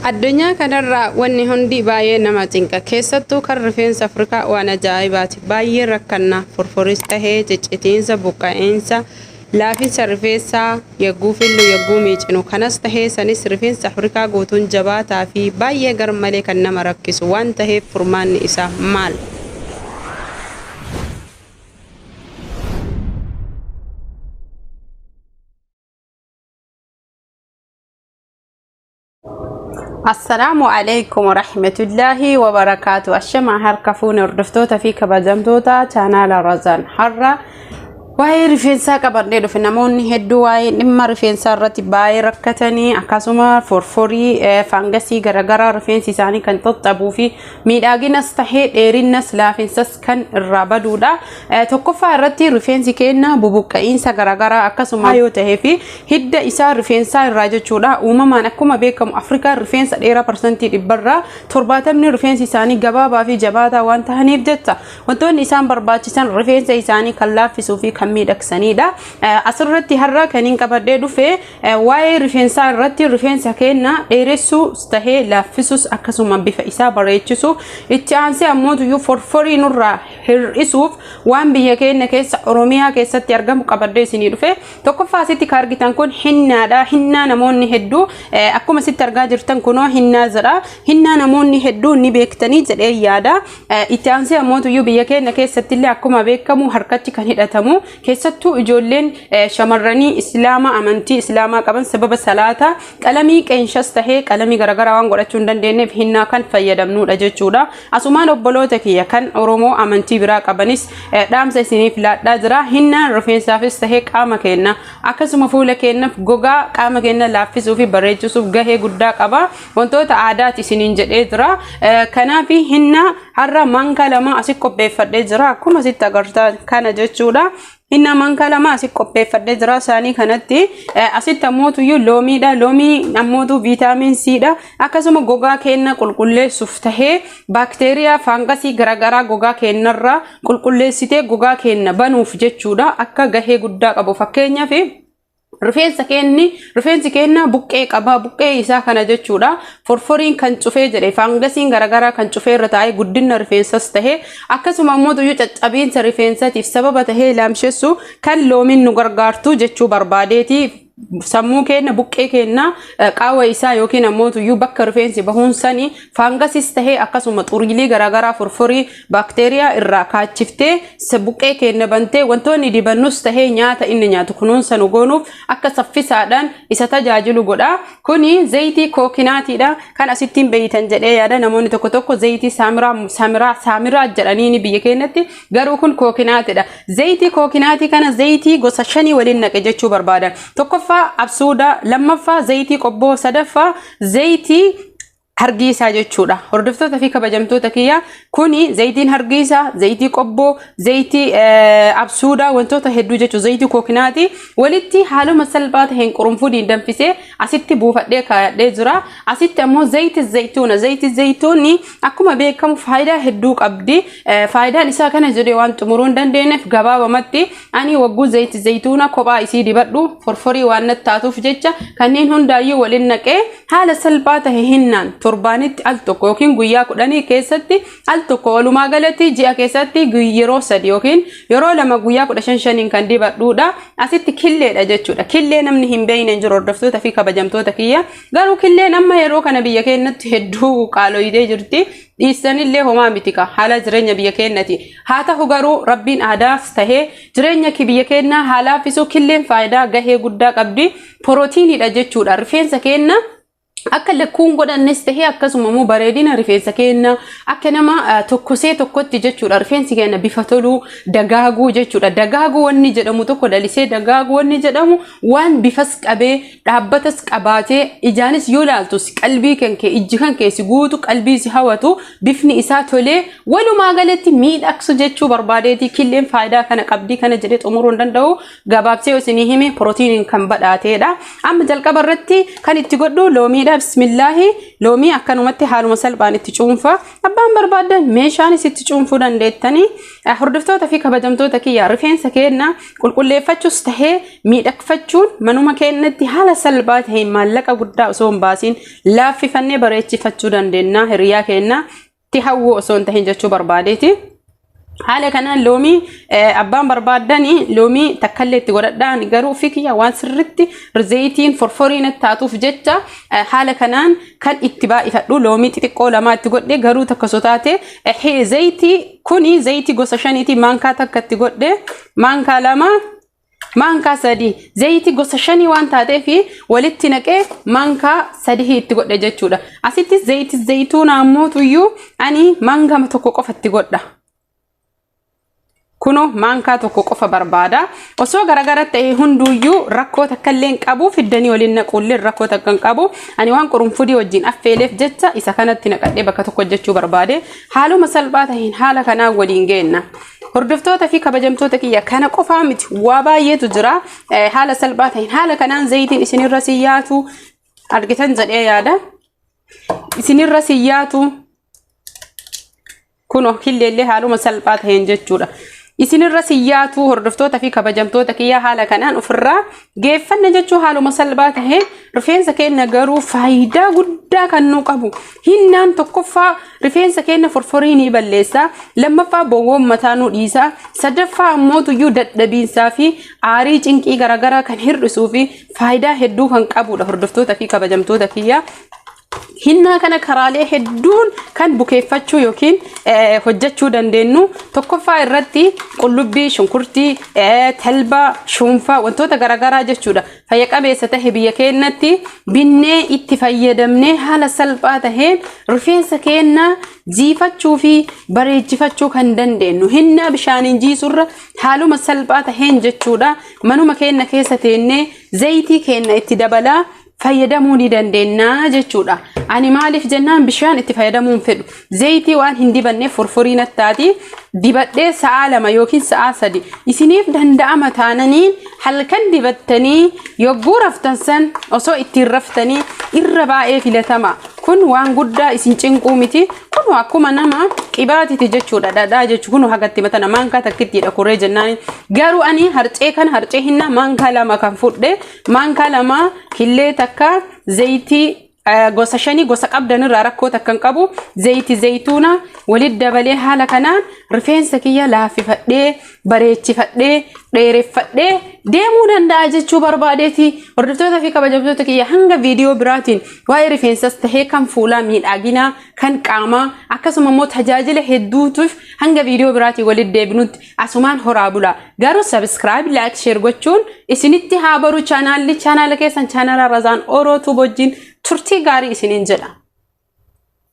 Addunyaa kanarraa wanni hundi baay'ee nama cinqa. Keessattuu kan rifeensa Afrikaa waan ajaa'ibaati. Baay'ee rakkanna. Furfuris tahee ciccitiinsa, buqqa'insa, laafinsa rifeensaa yagguu fillu yagguu miicinu. Kanas tahee sanis rifeensa Afrikaa guutuun jabaataa fi baay'ee garmalee kan nama rakkisu waan taheef furmaanni isaa maal? Assalaamu alaikum warahmatullaahi wabarakaatu. Ashamaa harka fuune hordoftoota fi kabajamtoota chaanaala Razaan har'a waa'ee rifeensaa qabadhee dhufe. Namoonni hedduu waa'ee dhimma rifeensaa irratti baay'ee rakkatanii, akkasuma forforii, faangasii garaagaraa rifeensi isaanii kan xaxxabuu fi miidhaginas tahee dheerinnas laafinsas kan irraa baduudha. Tokkoffaa irratti rifeensi keenya bubuqqa'iinsa garaagaraa akkasuma yoo tahee fi hidda isaa rifeensaa irraa jechuudha. Uumamaan akkuma beekamu Afrikaan rifeensa dheeraa 70% rifeensi isaanii gabaabaa fi jabaataa waan tahaniif jecha wantoonni isaan barbaachisan rifeensa isaanii kan laaffisuu fi kan miidhagsanidha. Asirratti har'a kan hin qabadhee dhufe waa'ee rifeensaa irratti, rifeensa keenya dheeressuus tahee laaffisuus, akkasuma bifa isaa bareechisuuf, itti aansee ammoo forforii nurraa hir'isuuf waan biyya keenya keessa Oromiyaa keessatti argamu qabadhee isinii dhufe. Tokkoffaa asitti kan argitan kun hinnaadha. Hinnaa namoonni hedduu akkuma asitti argaa jirtan kunoo hinnaa jedha. Hinnaa namoonni hedduu ni beektanii jedhee yaada. Itti aansee ammoo biyya keenya keessatti illee akkuma beekamu harkatti kan hidhatamu, keessattuu ijoolleen shamarranii islaama amantii islaamaa qaban sababa salaataa qalamii qeenshas tahee qalamii garaagaraa waan godhachuu hin dandeenyeef hinnaa kan fayyadamnudha jechuudha. Asumaan obboloota kiyya kan Oromoo amantii biraa qabanis dhaamsa isiniif laadhaa jira. Hinnaan rifeensaafis tahee qaama keenya akkasuma fuula keenyaaf, gogaa qaama keenya laaffisuu fi bareechisuuf gahee guddaa qaba. Wantoota aadaati isiniin jedhee jira. Kanaaf hinnaa har'a maankaa 2 asi qopheeffadhee jira. Akkuma asitti agartan kana jechuudha. Hinnaa maankaa 2 asi qopheeffadhee jira isaanii kanatti. Asitti ammootuyyuu loomiidha. Loomii ammootu viitaamin C'dha. Akkasuma gogaa keenya qulqulleessuuf tahee baakteeriyaa faangasii garaagaraa gogaa keenyarraa qulqulleessitee gogaa keenya banuuf jechuudha. Akka gahee guddaa qabu, fakkeenyaaf rifeensa keenni, rifeensi keenya buqqee qaba. Buqqee isaa kana jechuudha forforiin kan cufee jedhe, faangasiin garaagaraa kan cufee irra taa'ee guddina rifeensas tahee akkasuma immoo tuyyuu caccabiinsa rifeensatiif sababa tahee laamshessu kan loomiin nu gargaartu jechuu barbaadeeti. Sammuu keenya, buqqee keenya, qaawwa isaa yookiin ammoo tuyyuu bakka rifeensi bahuun sani faangasis tahee akkasuma xuriilee garaagaraa, forforii, baakteeriyaa irraa kaachiftee buqqee keenya bantee wantoonni dibannus tahee nyaata inni nyaatu kunuunsa nu goonuuf akka saffisaadhaan isa tajaajilu godha. Kuni zayitii kookinaatiidha. Kan asittiin beeytan jedhee yaada, namoonni tokko tokko zayitii saamiraa saamiraa saamiraa jedhanii biyya keenyatti, garuu kun kookinaatiidha. Zayitii kookinaatii kana zayitii gosa shanii waliin naqe jechuu barbaadan. Tokkoffaa absuuda, lammaffaa zayitii qobboo, sadaffaa zayitii hargiisaa jechuudha. Hordoftoota fi kabajamtoota kiyya, kuni zayitiin hargiisaa, zayitii qobboo, zayitii absuudaa, wantoota hedduu jechuudha. Zayitii kookinaati. Walitti haaluma salphaa ta'een qurunfudiin danfisee asitti buufadhee kaayadhee jira. Asitti ammoo zayitii zayituuna. Zayitii zayituunni akkuma beekamu faayidaa hedduu qabdi. Faayidaan isaa kana jedhee waan xumuruu hin dandeenyeef gabaabamatti ani wagguu zayitii zayituuna kophaa isii dibadhu forforii waan natti taatuuf jecha kanneen hundaayyuu waliin naqee haala salphaa tahe hinnaan torbaanitti al tokko yookiin guyyaa 10 keessatti al tokko, walumaa galatti ji'a keessatti yeroo 3 yookiin yeroo 2 guyyaa 15 shaniin kan dibadhuudha. Asitti killeedha jechuudha. Killee namni hin beekne hin jiru, hordoftoota fi kabajamtoota kiyya. Garuu killeen amma yeroo kana biyya keenyatti hedduu qaaloyitee jirti. Dhiisanillee homaa miti ka haala jireenya biyya keenyati. Haa ta'u garuu rabbiin aadaas tahee jireenya biyya keenyaa haa laaffisu, killeen faayidaa gahee guddaa qabdi. Pirootiiniidha jechuudha. Rifeensa keenya akka lakkuun godhannes tahee akkasuma immoo bareedina rifeensa keenya akka nama tokkosee tokkotti jechuudha. Rifeensi keenya bifa toluu dagaaguu jechuudha. Dagaaguu wanni jedhamu tokko, lalisee dagaaguu wanni jedhamu, waan bifas qabee dhaabbatas qabaatee ijaanis yoo ilaaltus qalbii kan kee, ijji kan kee si guutu, qalbii si hawatu, bifni isaa tolee walumaa galatti miidhagsu jechuu barbaadeeti. Killeen faayidaa kana qabdii, kana jedhee xumuruu hin danda'u. Gabaabsee yoo isinii hime pirootiiniin kan badhaateedha. Amma jalqaba irratti kan itti godhu loomiidha. Bismillaahi, loomii akkanumatti haaluma salphaan itti cuunfa. Abbaan barbaadan meeshaanis itti cuunfuu dandeettanii. Hordoftoota fi kabajamtoota kiyya, rifeensa keenna qulqulleeffachuus tahee miidhagfachuun manuma keenyatti haala salphaa taheen maallaqa guddaa osoo hin baasiin laaffifannee bareechifachuu dandeenya, hiriyaa keenna itti hawwuu osoo hin tahin jechuu barbaadeeti. Haala kanaan loomii abbaan barbaaddanii loomii takkallee itti godhadhaan, garuu ofii kiyya waan sirritti zayitiin forforiin taatuuf jecha haala kanaan kan itti baay'ifadhu loomii xixiqqoo lamaa itti godhe. Garuu takka osoo taate, zayitii kuni zayitii gosa shaniiti, maankaa takka itti godhe, maankaa lama, maankaa sadii, zayitii gosa shanii waan taateef walitti naqee maankaa sadii itti godhe jechuudha. Asitti zayitii zayituuna ammoo tuyyuu ani maankaa tokko qofa itti godha. Kuno maankaa tokko qofa barbaada. Osoo garagara ta'e hunduuyyuu rakkoo takka illee hin qabu. Fiddanii waliin naquullee rakkoo takka hin qabu. Ani waan qurunfudii wajjin affeeleef jecha isa kanatti naqadhee bakka tokko hojjechuu barbaade. Haaluma salphaa ta'een haala kanaan waliin geenna. Hordoftoota fi kabajamtoota kiyya, kana qofaa miti, waa baay'eetu jira. Haala salphaa ta'een haala kanaan zayitiin isinirra siyyaatu argitan jedhee yaada. Isinirra siyyaatu kunoo killeellee haaluma salphaa ta'een jechuudha. Isinirra siyyaatu, hordoftoota fi kabajamtoota kiyya, haala kanaan ofirraa geeffanna jechuu haaluma salphaa ta'een. Rifeensa keenya garuu faayidaa guddaa kan nu qabu hinnaan tokkoffaa rifeensa keenya forforii ni balleessa, lammaffaa bowwoon mataa nu dhiisa, sadaffaa ammoo tuyyuu dadhabiinsaa fi aarii cinqii garaagaraa kan hir'isuu fi faayidaa hedduu kan qabudha, hordoftoota fi kabajamtoota kiyya. Hinnaa kana karaalee hedduun kan bukeeffachuu yookiin hojjechuu dandeenyu, tokkoffaa irratti qullubbii, shunkurtii, talbaa, shuunfaa, wantoota garaagaraa jechuudha. Fayya qabeessa tahe biyya keenyatti binnee itti fayyadamnee haala salphaa taheen rifeensa keenya jiifachuu fi bareechifachuu kan dandeenyu. Hinnaa bishaaniin jiisurra haaluma salphaa taheen jechuudha. Manuma keenya keessa teennee zayitii keenya itti dabalaa fayyadamuu ni dandeenya jechuudha. Ani maaliif jennaan bishaan itti fayyadamuu hin fedhu. Zayitii waan hin dibanneef furfurii nattaati. Dibadhee sa'a 2 yookiin sa'a 3 isiniif danda'ama taananiin halkan dibattanii yogguu raftan san osoo ittiin raftanii irra baay'ee filatama. Kun waan guddaa isin cinquu miti. Kun akkuma nama qibaatiti jechuudha. Dhadhaa jechuun kun hagatti matana maankaa takkittiidha koree jennaan. Garuu ani harcee kana, harcee hinnaa maankaa 2 kan fudhe, maankaa 2 killee takka zayitii gosa shanii, gosa qabdan irraa rakkoo takka hin qabu, zayitii zayituuna walitti dabalee haala kanaan rifeensa kiyya laaffifadhee, bareechifadhee, dheereffadhee deemuu danda'a jechuu barbaadeeti. Hordoftoota fi kabajamtoota kiyya, hanga viidiyoo biraatiin waa'ee rifeensas tahee kan fuulaa, miidhaginaa kan qaamaa, akkasuma immoo tajaajila hedduutuuf hanga viidiyoo biraatiin walitti deebinutti asumaan horaa bulaa. Garuu subscribe, like, share gochuun isinitti haa baru. Chaanaalli chaanaala keessan, chaanaala Razaan Oroo Tube wajjin turtii gaarii isiniin jedha.